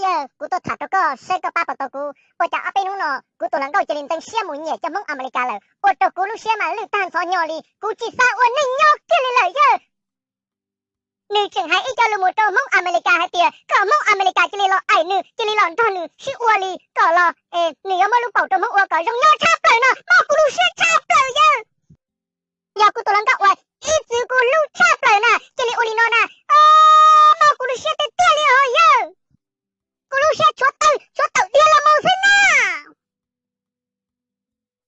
Yawg, kuv tuaj tham rau koj saib koj pab puas tau kuv. Ua cas ob peb hnub no kuv tus hluas nkauj cia li ntxeev siab mus nyiam cov Hmoob Amelikas lawm, ua rau kuv lub siab mas lwj tag ntxhov hnyo li, kuv tsis xav ua neej nyob kiag li lawm yawg. Nws tseem hais ib co lus mus rau Hmoob Amelikas hais tias kom Hmoob Amelikas cia li los aim nws, cia li los nrog nws sib ua li kom los, nws yuav muab lub paum rau Hmoob ua kom zoo nyob tshaj plaws no, mob kuv lub siab tshaj plaws yawg. Yog kuv tus hluas nkauj uas ib txwm kuv hlub tshaj plaws na cia li ua li no na, mob kuv lub siab tiag tiag li hos yawg. Kuv lub siab tshuav tawm tshuav tawm dhia los mus xwb na.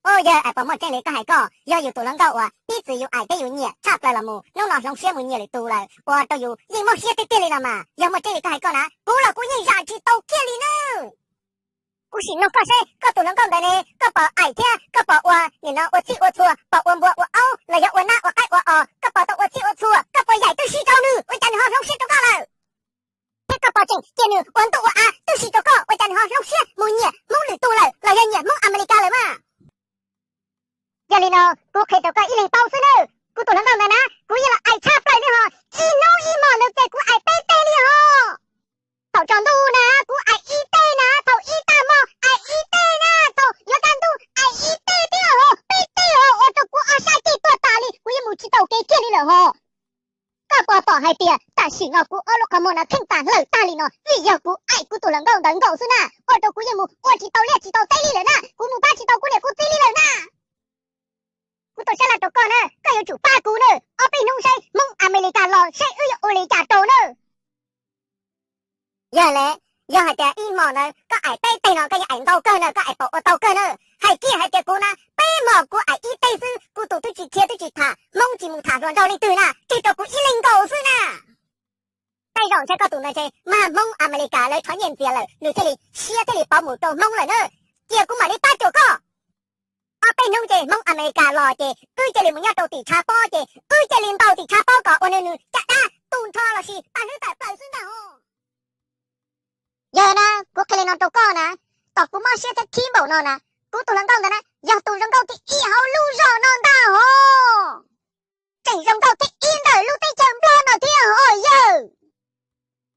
Ub yawg, es puas muaj tseeb li koj hais koj? Yog yus tus hluas nkauj uas ib txwm yus aim thiab yus nyiam tshaj plaws los mus, hnub no hloov siab mus nyiam lwm tus lawm ua rau yus yeej mob siab tiag tiag li no mas. Yog muaj tseeb li koj hais koj na, kuv los kuv yeej zam tsis tau kiag li na. Kuv sim nug koj seb koj tus hluas nkauj ntawd ne, koj puas aim thiab koj puas ua nim no ua txij ua txhua, puas ua npua ua aub los yog ua nab ua qaib ua os, koj puas tau ua txij ua txhua, koj puas yaim tub si rau nws ua cas nws ho hloov siab rau koj lawm? Thiab koj puas tseem cia nws ua ntuj ua av tub si rau koj ua cas nws ho hloov siab mus nyiam Hmoob lwm tus lawm los yog nyiam Hmoob Amelikas lawm mas? Yog li no, kuv qhia rau koj ib leeg paub xwb nawb, kuv tus hluas nkauj ntawd na kuv yeej los aim tshaj plaws li hos, ib hnub ib hmos ntawd ces kuv aim peb teg li hos. Thaum tsaus ntuj na kuv aim ib teg na, thaum ib tag hmo aim ib teg na, thaum yuav kaj ntug aim ib teg thiab hos, peb teg hos, ua rau kuv ob sab ceg tuag tas li, kuv yeej mus tsis tau kev kiag li lawm hos. Koj puas pom hais tias tam sim no kuv ob lub qhov muag no kheej tas hlawm tag li no vim yog kuv aim kuv tus hluas nkauj ntawd nkaus xwb na, ua rau kuv yeej mus ua tsis tau liaj tsis tau teb li lawm na, kuv mus pab tsis tau kuv niam kuv txiv li lawm na. Kuv tau sab laj rau koj na, koj yuav tsum pab kuv na, ob peb hnub saib Hmoob Amelikas los saib wb yuav ua li cas rau na. Yog le, yog hais tias ib hmos ntawd koj aim peb teg no koj yeej aim ntau kawg na, koj aim paum ua tau kawg na. Hais kiag hais tias kuv na, peb hmos kuv aim ib teg xwb, kuv tus twb tsis khiav twb tsis tham, Hmoob tsis mus tham hluas nraug leej twg na, tseg rau kuv ib leeg nkaus xwb na. Tej zaum ntshai koj tus ntawd ntshe mag Hmoob Amelikas lawv rho nyiaj ntxias lawm, nws thiaj li siab thiaj li pauv mus rau Hmoob lawm na. Cia kuv mam li pab cuam koj. Ob peb hnub ces Hmoob Amelikas los ces wb cia li mus nyob rau tim tshav pob ces wb cia li ntaus tim tshav pob kom ua nws nws caj dab tu nrho los sis tag hlwb tawm plaws xwb ntag hos. Yog na, kuv qhia li no rau koj na, tom kuv mob siab thiab khib npaum no na, kuv tus hluas nkauj ntawd na yog tus zoo nkauj thib ib hauv lub zos no ntag hos. Tseem zoo nkauj thib ib ntawm lub teb chaws Nplog no thiab hos yawg.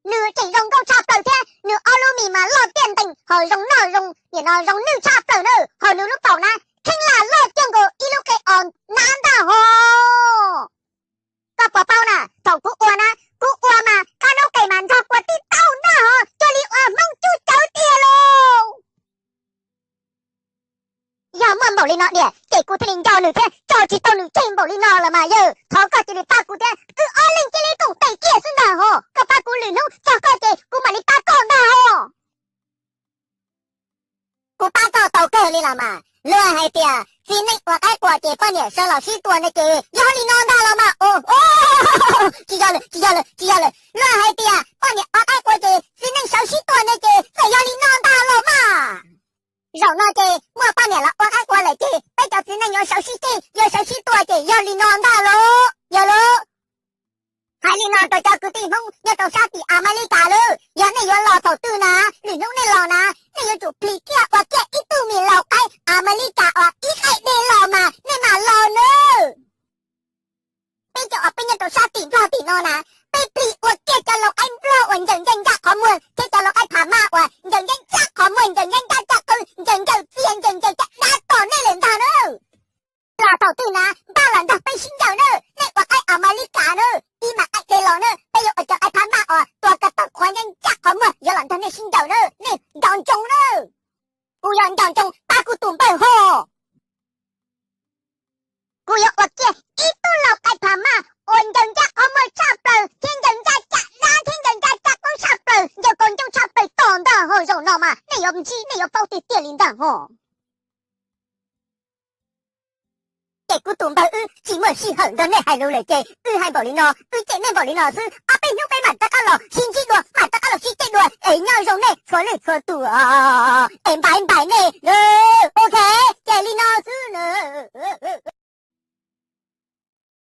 Nws tseem zoo nkauj tshaj plaws thiab nws ob lub mis mas loj tiaj ntees ho zoo noj zoo nim no zoo nws tshaj plaws na, ho nws lub paum na kheej lam loj cuag nkaus ib lub qe os nab ntag hos. Koj puas paub na, thaum kuv ua na, kuv ua mas qab noob qes mas nrog kua tib taug ntag hos, cuag li ua Hmoob cub cawv tiag lauj. Yog muaj npaum li no diam ces kuv thiaj li nco nws thiab tso tsis tau nws tseg npaum li no los mas yawg. Thov koj cia li pab kuv thiab, wb ob leeg cia li koom tes kiag xwb ntag hos. Koj pab kuv lwm hnub txog koj ces kuv mam li pab koj ntag hos. Kuv pab koj tau kawg li los mas. Luag hais tias txiv neej ua qaib qua ces poj niam sawv los sib tua ne ces yog li no ntag los mas. Tsis yog lawm, tsis yog lawm, tsis yog lawm. Luag hais tias poj niam ua qaib qua ces txiv neej sawv sib tua ne ces txawm yog li no ntag los mas. Zaum no ces muaj poj niam los ua qaib qua lawm ces peb cov txiv neej yuav sawv sib ceg yuav sawv sib tua ces yog li no ntag lauj. Yog lauj. Hais li no rau cov kwv tij Hmoob nyob rau sab tim Amelikas lawm, yog nej yuav los thaum twg na, lwm hnub nej los na, nej yuav tsum plis kiag ua kiag ib tug me lau qaib Amelikas uas ib qaib dej los mas nej mam los nawb. Peb cov uas peb nyob rau sab tim Nplog tim no na, peb plis ua kiag cov lau qaib Nplog uas ncaws ncaj ncaj qhov muag thiab cov lau qaib Pha Mas uas ncaws ncaj ncaj qhov muag, ncaws ncaj ncaj caj qwb, ncaws ncaws txiag, ncaws ncaws caj dab tom nej lawm ntag na. Los thaum twg na npaj los nrog peb sib ncaws na, nej ua qaib Amelikas na, ib mam qaib dej los na, peb yuav ua cov qaib Pha Mas uas tua ko taw qhuav ncaj ncaj qhov muag yuav los nrog nej sib ncaws na, nej nco ntsoov na. Kuv yog nco ntsoov pab kuv tus npawg hos. Kuv yuav ua kiag ib tug lau qaib Pha Mas uas ncaws ncaj qhov muag tshaj plaws thiab ncaws ncaj caj dab thiab ncaws ncaj caj qwb tshaj plaws, ncaws kaus ncauj tshaj plaws tom ntag hos. Zaum no mas nej yuav ntsib nej yuav paub tiag tiag li ntag hos. Ces kuv tus npawg wb tsis muaj sij hawm nrog nej hais lus lawm ces wb hais npaum li no, wb cem nej npaum li no xwb. Ob peb hnub peb mam rov qab los sib ntsib dua, mam rov qab los sib ceg dua es nyob zoo nej txhua leej txhua tus es npais npais nej. Ok, ces li no xwb na.